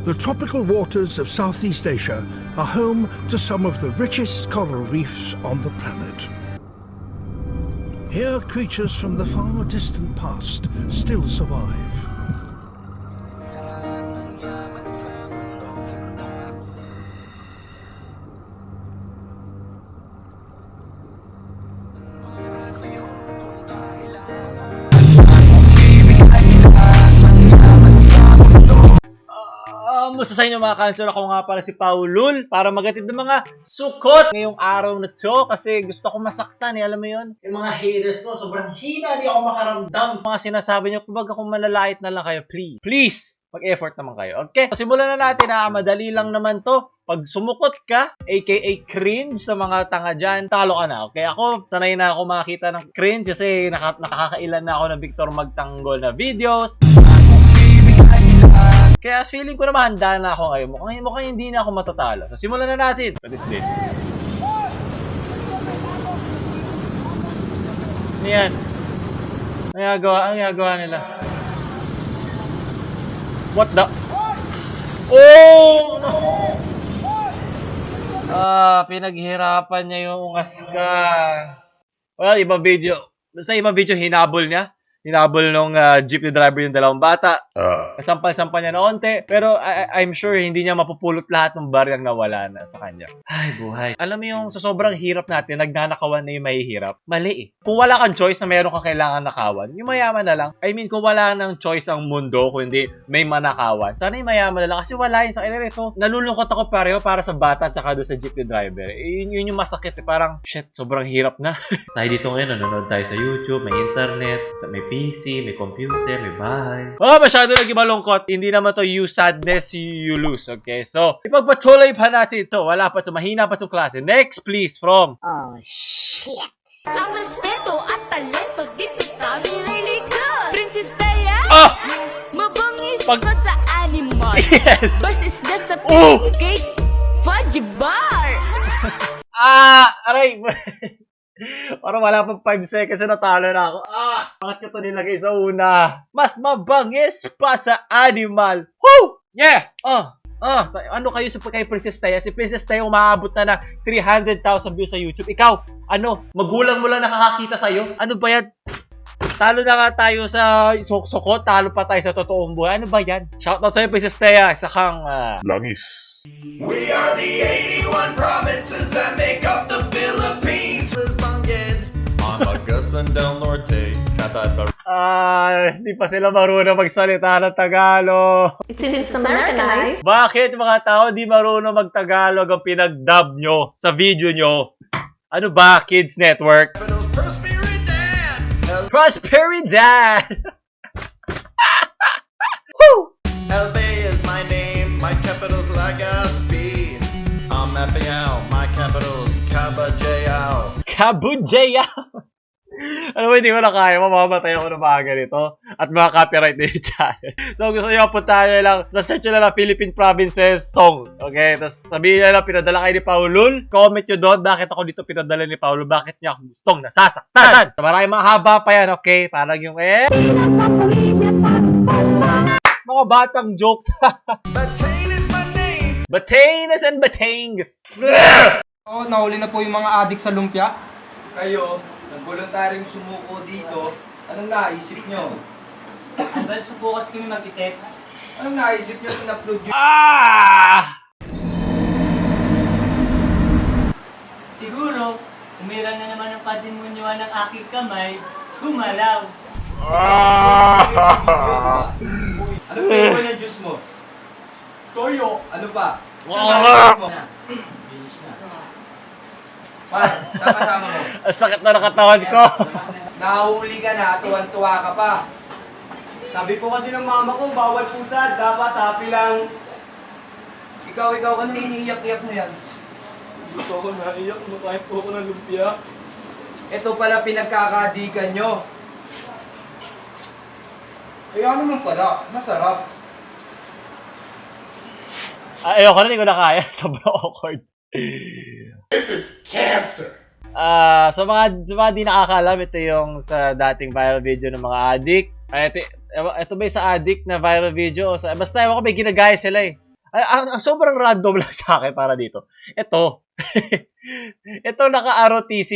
The tropical waters of Southeast Asia are home to some of the richest coral reefs on the planet. Here, creatures from the far distant past still survive. Musta sa inyo mga kansel, ako nga pala si Paulul para magatid ng mga sukot ngayong araw na to kasi gusto ko masaktan alam mo yun? Yung mga haters ko, sobrang hina, hindi ako makaramdam. Mga sinasabi nyo, kumbaga kung malalait na lang kayo, please, mag-effort naman kayo. Okay, so simulan na natin madali lang naman to. Pag sumukot ka, aka cringe sa mga tanga dyan, talo ka na. Okay, ako, sanay na ako makakita ng cringe kasi nakakailan na ako ng Victor Magtanggol na videos. Kaya feeling ko na mahanda na ako ngayon. Mukhang hindi na ako matatalo. So, simulan na natin. What is this? Ano yan? Ang gagawa nila? What the? Oh! Pinaghirapan niya yung ungas-ka. Well, ibang video. Basta ibang video, hinabol niya. Hinabol nung jeepney driver yung dalawang bata. Nasampal-sampal niya na onte. Pero I'm sure hindi niya mapupulot lahat ng baryang nawala na sa kanya. Ay, buhay. Alam mo yung sa sobrang hirap natin, nagnanakawan na yung mahihirap. Mali eh. Kung wala kang choice na meron kang kailangan nakawan, yung mayaman na lang. I mean, kung wala nang choice ang mundo, kung hindi may manakawan, sana yung mayaman na lang. Kasi wala yun sa kanila ito. Nalulungkot ako pareho para sa bata at saka doon sa jeepney driver. Yun yung masakit eh. Parang, shit, sobrang hirap na. Tayo dito ngayon, nanonood tayo sa YouTube, may internet, may PC, may computer, may bahay. Masyado lagi malungkot. Hindi naman to you sadness, you lose. Okay? So, ipagpatuloy pa natin ito. Wala pa ito. Mahina pa itong klase. Next, please, from... Oh, shit. Ang respeto at talento dito sa amin ay likas. Princess Taya, mabangis ka sa animal. Yes! Bus is just a cake, fudgy bar. Aray! Parang wala pang 5 seconds na natalo na ako. Bakit ko ito nilagay sa una? Mas mabangis pa sa animal. Woo! Yeah! Ano kayo sa kay Princess Taya? Si Princess Taya umaabot na ng 300,000 views sa YouTube. Ikaw, magulang mo lang nakakakita sa'yo? Ano ba yan? Talo na nga tayo sa sukot, talo pa tayo sa totoong buhay. Ano ba yan? Shoutout sa'yo, Princess Taya. Isa kang... langis. We are the 81 provinces that make up the Philippines. I'm Augusta Del Norte. Hindi pa sila marunong magsalita ng Tagalog. It's Americanized. Bakit mga tao di marunong mag-Tagalog ang pinag-dub nyo sa video nyo? Ano ba, Kids Network? Prosperidad. Prosperidad! Woo! LB is my name. My capital's Legazpi. I'm mapping out. My capital's Cabajayao. Kabudjayao! Alam mo, hindi ko na kaya. Mamamatay ako ng mga ganito. At mga copyright na yung channel. So, gusto nyo, punta nyo lang. Search nyo lang Philippine Provinces Song. Okay? Tapos sabihin nyo lang, pinadala kayo ni Paulul. Comment nyo doon, bakit ako dito pinadala ni Paulul? Bakit niya ako gustong nasasaktan? So, maraming mahaba pa yan, okay? Parang yung mga batang jokes. Batain is my name. Batanes and Batangs. Nahuli na po yung mga adik sa lumpia. Kayo, nagboluntaryong sumuko dito. Anong naisip nyo? Hanggang subukas kami mag-isip. Anong naisip nyo kung upload nyo? Siguro, umira na naman ang patimunyuan ng aking kamay, gumalaw. Ano flavor ng juice mo? Toyo. Ano pa? Finish na. Sama-sama mo. Ang sakit na nakatawan ko. Nahuli ka na, tuwan-tuwa ka pa. Sabi po kasi ng mama ko, bawal pusad, dapat happy lang. Ikaw, ano iniiyak-iyak mo yan? Gusto ko naiyak, makain po ako ng lumpia. Ito pala pinagkakadikan nyo. Kaya naman pala, masarap. Ayoko na, hindi ko na kaya. Sobrang awkward. This is cancer. Sa mga di nakakaalam, ito yung sa dating viral video ng mga addict. Ito ba yung sa addict na viral video? Basta ewan ko, may ginagaya sila eh. Ang sobrang random lang sa akin para dito. Ito. Ito naka-ROTC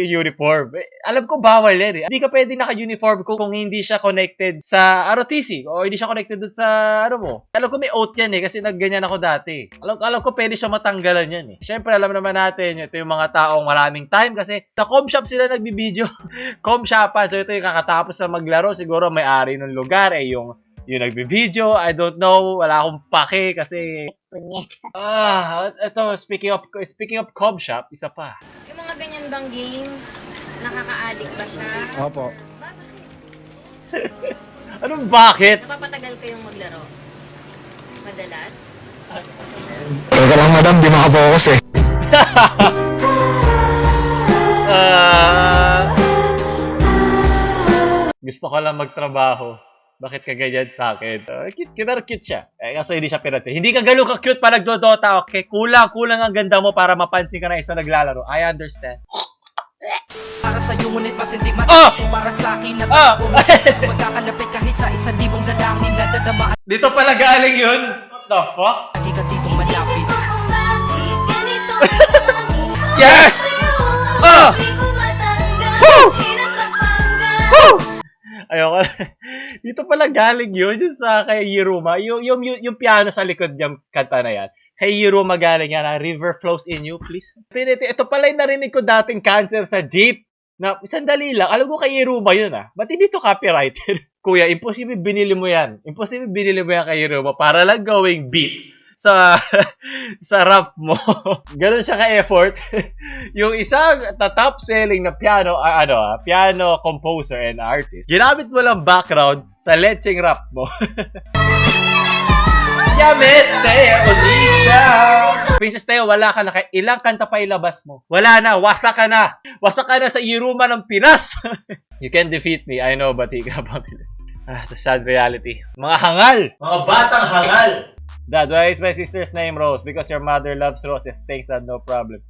uniform. Alam ko bawal yan eh. Hindi ka pwede naka-uniform kung hindi siya connected sa ROTC o hindi siya connected dun sa ano mo. Alam ko may oath yan eh kasi nagganyan ako dati. Alam ko pwede siya matanggalan yan eh. Siyempre alam naman natin ito yung mga taong maraming time kasi sa com shop sila nagbibideo. Com shopan. So ito yung kakatapos na maglaro. Siguro may-ari ng lugar eh yung nagbi-video, I don't know, wala akong pake kasi ito speaking of com shop, isa pa. Yung mga ganyan bang games, nakaka-addict ba siya? Opo. Anong bakit? Napapatagal kayong maglaro? Madalas? Teka lang madam, di makapokus eh. Gusto ko lang magtrabaho. Bakit ka ganyan sa akin? Pero cute siya. Kaso hindi siya pinansin. Hindi ka gano'n ka-cute pa nagdodota, okay? Kulang ang ganda mo para mapansin ka na isa naglalaro. I understand. Para sa iyo ngunit mas hindi matapos para sa akin na magkakalapit kahit sa 1,000 dalangin na dadama. Dito pala galing yun? What the fuck? Hindi ka dito malapit. Yes! Ayoko. Dito pala galing yun sa kay Yiruma. Yung piano sa likod niyang kanta na yan. Kay Yiruma galing yan. River flows in you, please. Ito pala yung narinig ko dating cancer sa jeep. Na, sandali lang. Alam ko kay Yiruma yun Ba't hindi to copyrighted? Kuya, imposible binili mo yan. Imposible binili mo yan kay Yiruma para lang gawing beat sa rap mo. Ganun siya ka-effort. Yung isang top selling na piano piano composer and artist. Ginamit mo lang background sa lecheng rap mo. Yamete, Olisa. Princess Teo, wala ka na. Ilang kanta pa ilabas mo? Wala na. Wasak ka na. Wasak ka na sa Iruma ng Pinas. You can defeat me. I know, but ikaw pa. The sad reality. Mga hangal. Mga batang hangal. Dad, why is my sister's name Rose? Because your mother loves roses. Thanks, Dad. No problem.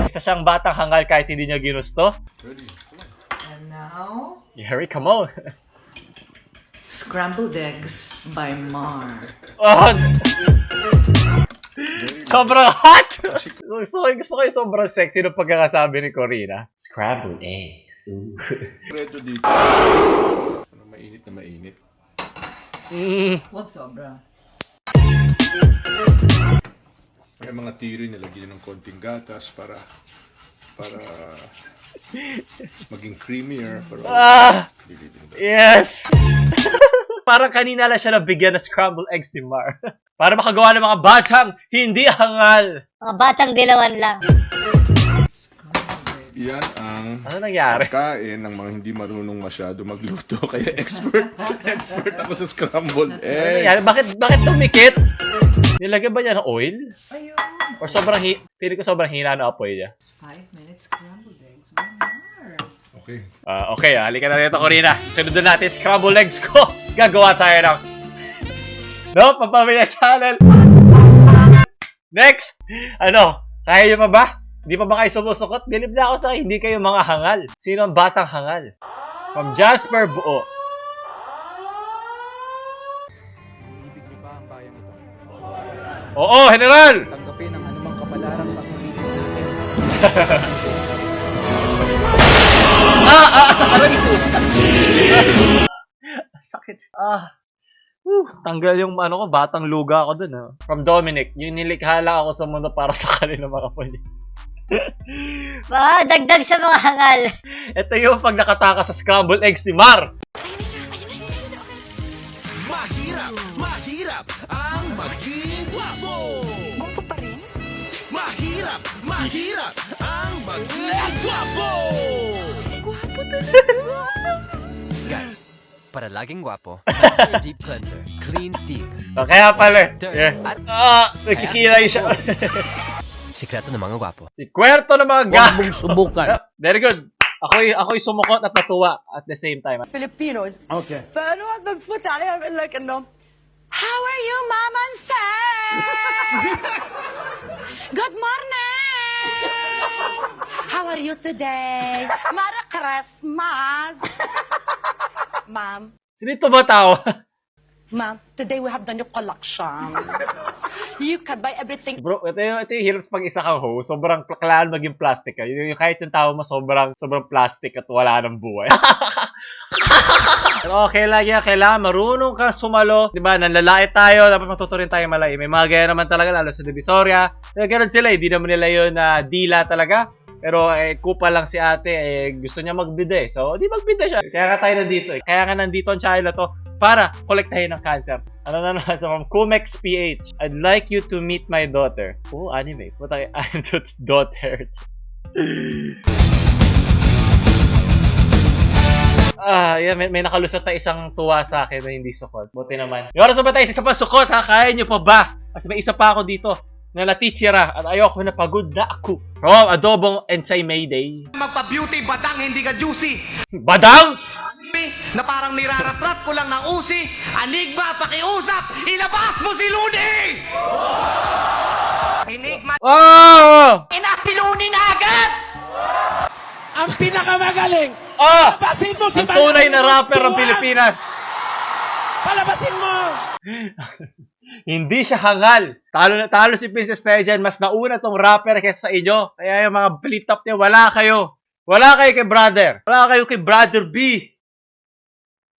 Isa siyang batang hangal kahit hindi niya ginusto. And now, Yuri, come on. Scrambled Eggs by Mar. Oh! Sobrang hot! Gusto ko yung sobrang sexy ng pagkakasabi ni Corina. Scrambled eggs. Reto dito. Mainit na mainit. Wag sobra. May mga tiri nilagyan ng konting gatas para maging creamier. Pero yes! Parang kanina lang siya nabigyan ng scrambled eggs ni Mar. Para makagawa ng mga batang hindi hangal. Mga batang dilawan lang. Yan ang Ano nangyari? pagkain ng mga hindi marunong masyado magluto. Kaya expert ako sa scrambled Ano egg. nangyari? Bakit tumikit? Nilagyan ba niya ng oil? Ayun. Or feeling ko sobrang hina na apoy niya. 5 minutes scrambled eggs by Mar. Okay. Okay, halika na rito, Corina. Sunod natin scrambled eggs ko. Gagawa tayo ng Papamilya Channel. Next! Kaya nyo pa ba? Hindi pa ba kayo sumusukot? Bilib na ako sa hindi kayo mga hangal. Sino ang batang hangal? From Jasper Buo. Ibig niyo ba ang bayang ito? Oo, General! Tanggapin ang anumang kabalarang sasabihin natin. Aray ko! Sakit. Tanggal yung ko, batang luga ako dun. From Dominic, yung nilikha lang ako sa mundo para sa kanila mga kapatid. Dagdag sa mga hangal. Ito yung pag nakataka sa scrambled eggs ni Mar. Mahirap ang maging gwapo. Gwapo pa rin? Mahirap ang maging gwapo. Gwapo talaga. Guys, para laging guwapo, Master Deep Cleanser. Cleans deep. Kaya pala. Nakikilay siya. Sikreto ng mga guwapo. Kwerto ng mga Huwag mong subukan. Very good. Ako'y sumukot at natuwa at the same time. Filipinos. Okay. Paano at nagputali? Like, how are you, Mom and Sam? Good morning! How are you today? Merry Christmas! Ma'am. Sino ito ba tao? Ma'am, today we have the new collection. You can buy everything. Bro, ito yung hirap pag isa kang host. Sobrang kailangan maging plastic ka. Yung kahit yung tao mo sobrang plastic at wala ng buhay. Pero okay lang yan. Kailangan marunong kang sumalo. Diba? Nanlalait tayo. Dapat matuto rin tayo malay. May mga gaya naman talaga, lalo sa Divisoria. Ganun sila. Hindi naman nila yun dila talaga. Pero kupa lang si ate. Gusto niya magbide. So, di magbide siya. Kaya nga tayo nandito. Kaya nga nandito ang channel na to para kolektahin ng cancer. Ano na naman from Kumex PH. I'd like you to meet my daughter. Oh, anime. Puta, I'm daughter. Yan, may nakalusot na isang tuwa sa akin na hindi sukot. Buti naman. Yung oras ba tayo? Isa pa sukot, ha? Kaya nyo pa ba? Kasi may isa pa ako dito na natitira at ayoko na pagod na ako. From Adobong Ensay Mayday. Magpa-beauty, badang, hindi ka juicy. Badang! Na parang niraratrat ko lang ng usi. Anigma, pakiusap, ilabas mo si Luni! Enigma, Oh! si Luni na agad! Ang pinakamagaling! Ah! Palabasin mo si Ang tunay na rapper ng Pilipinas. Palabasin mo! Hindi siya hangal. Talo si Princess Leia dyan. Mas nauna tong rapper kaysa sa inyo. Kaya yung mga flip-top niya, wala kayo. Wala kayo kay brother. Wala kayo kay brother B.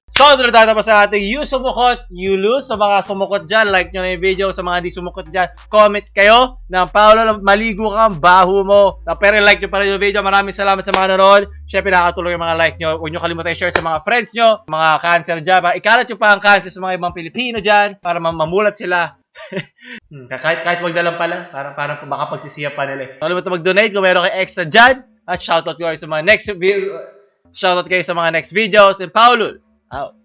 So, doon pa sa ating you sumukot, you lose. Sa mga sumukot dyan, like nyo na yung video. Sa mga di sumukot dyan, comment kayo na Paolo, maligo ka ang baho mo. Pero like nyo pa rin yung video. Maraming salamat sa mga nanood. Siyempre, nakakatulong yung mga like nyo. Huwag nyo kalimutan i-share sa mga friends nyo, mga cancer dyan. Ikalat nyo pa ang cancer sa mga ibang Pilipino dyan para mamulat sila. kahit magdalang pala, para baka pagsisiya pa nila. Kalimutan mag-donate kung meron kayo extra dyan. At shoutout kayo sa mga next videos and Paolo out.